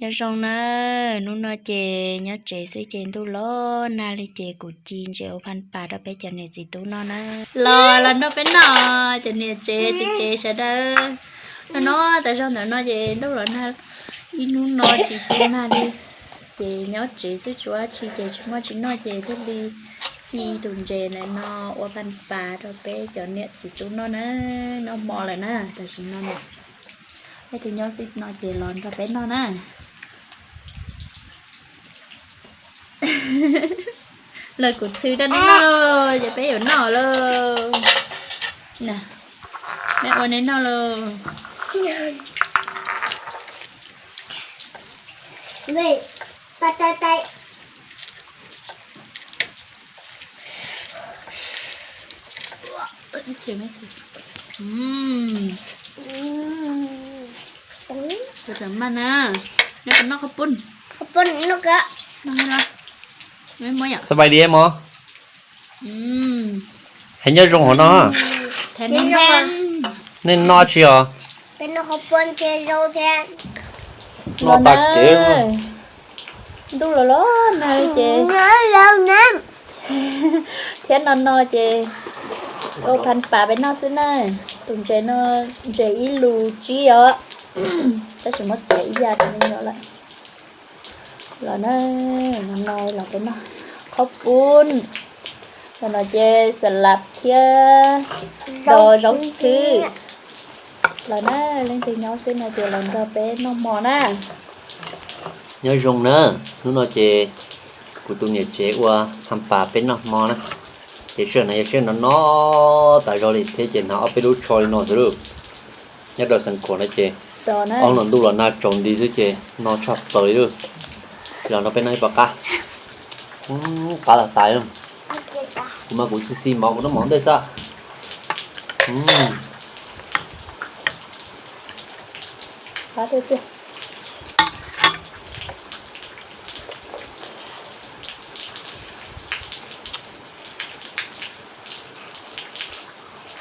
Zoo na, hnub no ces nyob tsev xwb ces ntuj los nag li ces kuv ci ntses ua pha pas rau peb cov niam txiv tub noj na. Los los nrog peb noj, cov niam tsev txiv tsev sawv daws. No no tas zog ntawm no ces ntuj los nag ib hnub no tsis tu nag li, ces nyob tsev xwb tsis ua dab tsi ces tsis muaj tsis noj ces thiaj li ci tus ntses ntawm no ua pha pas rau peb cov niam txiv tub noj na, noj hmo lawm na, tam sim no na. Leej twg nyob xwb no ces los nrog peb noj na. Lawv kuv txhw rau nej noj lauj, ces peb yuav noj lauj. Peb ua nej noj lauj. Ua, maj na, neb puas noj qhaub poob? Sawb pai di mog. Hais nyob zoo hov no. Nej noj tsi os? Noj tas kev. Ntuj los los nag ces thiab no no ces ua pha pas peb noj xwb na. Tus ntses no ntses ib lus tsib os, tab sis muab txiav ib yam rau me nyuam lawm. Los na, no no los peb noj qhaub poob, no no ces xas las thiab dos zaub xwb. Los na, leej twg nyob xwb no ces los nrog peb noj hmo na. Nyob zoo na, hnub no ces kuv tus niam tsev ua pha pas peb noj hmo na. Ces sij hawm no yog sij hawm no no tas zog li thiab ces hnav ob peb lub tsho li no xwb lauj. Nyob rau Xeev Khuam no ces ob no ntuj los nag tsaus nti xwb ces no tshaj plaws li lauj. Los no peb noj ib pab qab, qab tas tas. Kuv mas kuv xi xi mov kuv noj mov ntej xwb.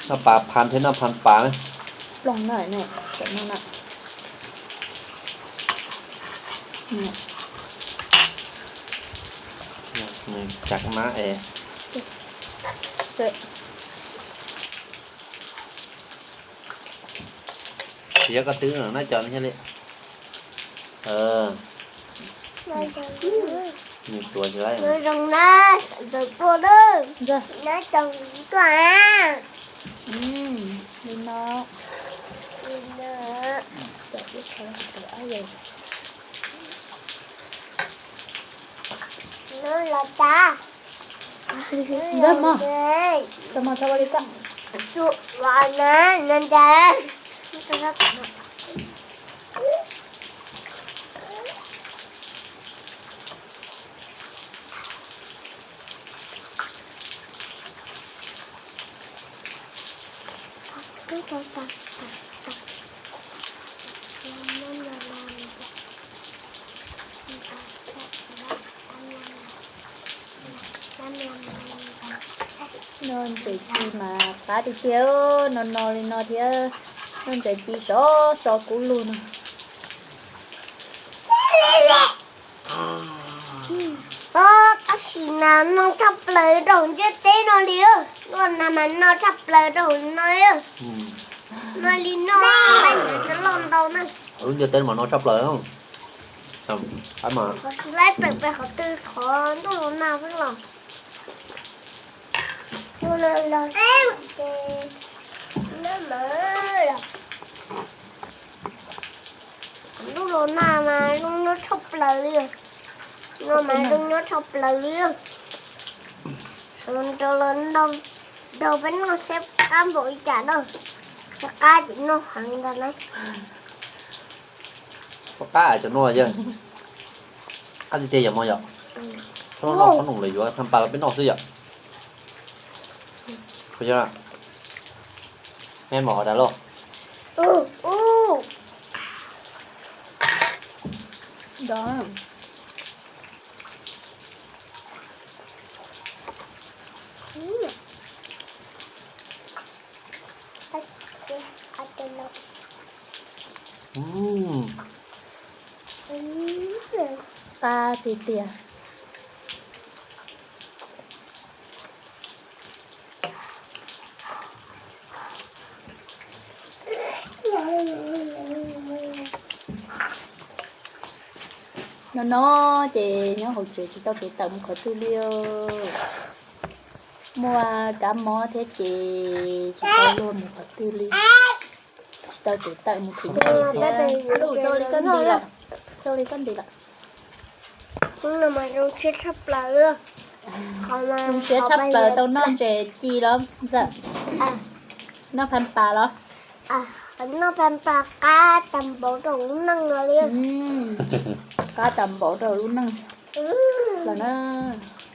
Noj pas phas thiab noj phas pas na. Plooj na, no na. Tsa mab es. Tsis yog koj twb no na, cov no thiaj li. Nws tuav tsis laib. Li no. Ntawd mog, tau mog, tau ua li koj. Noj ntses ci mas qab tiag tiag, no no li no thiab. Noj ntses ci sov so kub lug no. Tab sis mas noj tshaj plaws rau hauv ntiaj teb no li. Noj no mas noj tshaj plaws rau hauv no. Noj li no, loj ntau na. Lub ntiaj teb mas noj tshaj plaws. Tsis laib tawm pes qhov twg, qhov ntuj los nag xwb los. Ntuj los nag mas zoo nyob tshaj plaws li. No mas zoo nyob tshaj plaws li. Sawv ntawd los nrog peb noj seb qab npaum li cas na. Seb qab ces noj heev ntag na. Qab cov no yog qab tiag tiag yom mog yom. Txhob noj qhob noom lawm yuav tha pas peb noj xwb yom. Neb mov hov tas lauj. Qab tiag tiag. No no ces nyob hauv tsev tsis tau kev tawm mus qhov twg li. Muaj kab mob thiab ces tsis tau luag mus qhov twg li. Tsis tau kev tawm mus khwv nyiaj li thiab. Ua li koj nti lawm, ua li koj nti lawm. Zoo siab tshaj plaws, tau noj ntses ci los ntxawm. Noj phab pas los? Noj phab pas qab tas npaum rau lub neej no li. Qab tas npaum rau lub neej los na.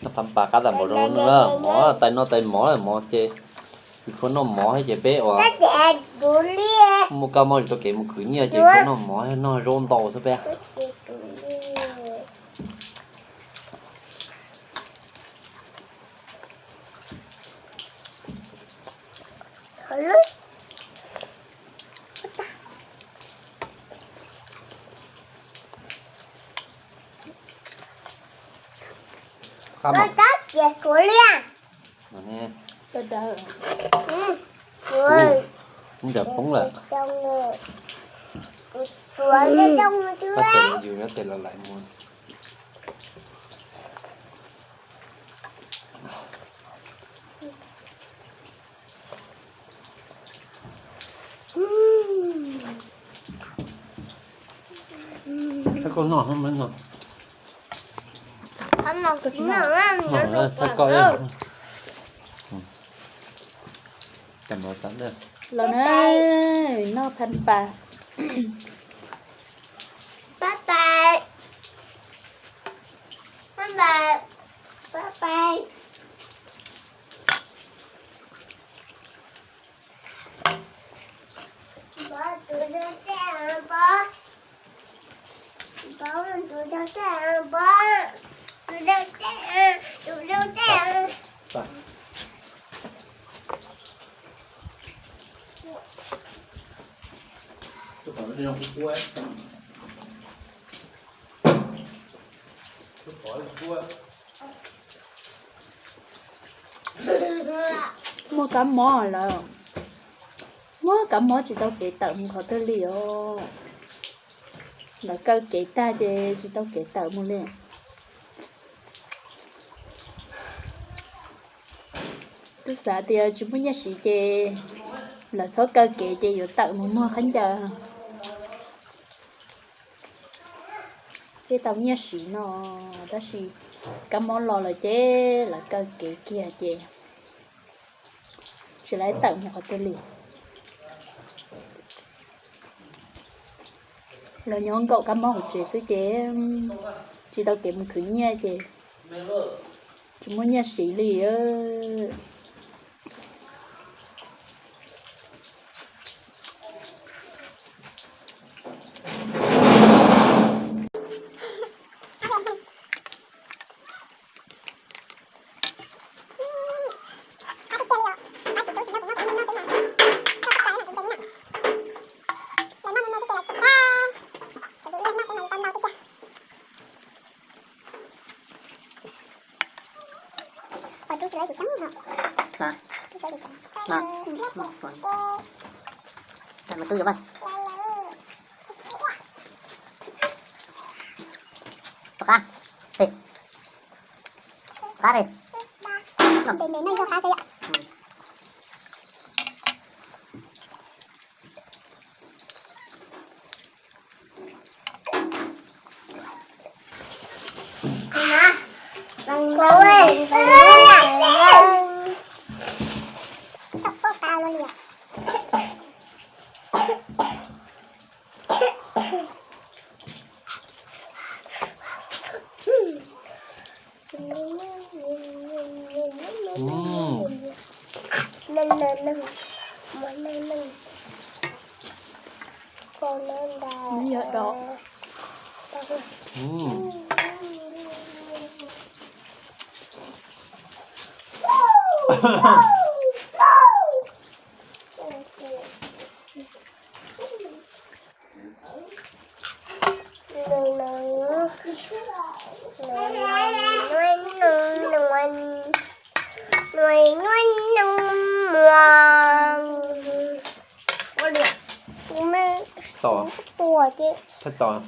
Noj phab pas qab tas npaum rau lub neej na, mov tais noj tais mov, mov ces yus tsuas noj mov thiab ces peb uas muaj kab mob tsis tau kev mus khwv nyiaj ces tsuas noj mov noj zaub ntau xwb peb. Koj tab cia kuv liaj. Ntawm poob lawm. Tus yus nyob tes los lais mus. Koj noj, koj tsis noj, koj noj, koj koj. Los na, noj phab pas. Pab pais. Pab pais. Pab pais. Pab, tus dau tej, pab. Pab, tus dau tej, pab. Tus dau tej, tus dau tej. Muaj kab mob lawm, muaj kab mob tsis tau kev tawm mus qhov twg li os. Lawv kaw kev tag ces tsis tau kev tawm mus li. Twb xav tias tsis muaj nyiaj siv ces lawv txhob kaw kev ces yuav tawm mus muag khaub ncaws. Thiaj tau nyiaj siv no, tab sis kab mob los lawm ces lawv kaw kev kiag ces tsis lawv tawm mus qhov twg li. Los nyob nkaum kab mob hauv tsev xwb ces tsis tau kev mus khwv nyiaj ces tsis muaj nyiaj siv li. Qab, qab li. Yog dog. Nua nua nua nua nua nua nua. Kuv me tua ces tua.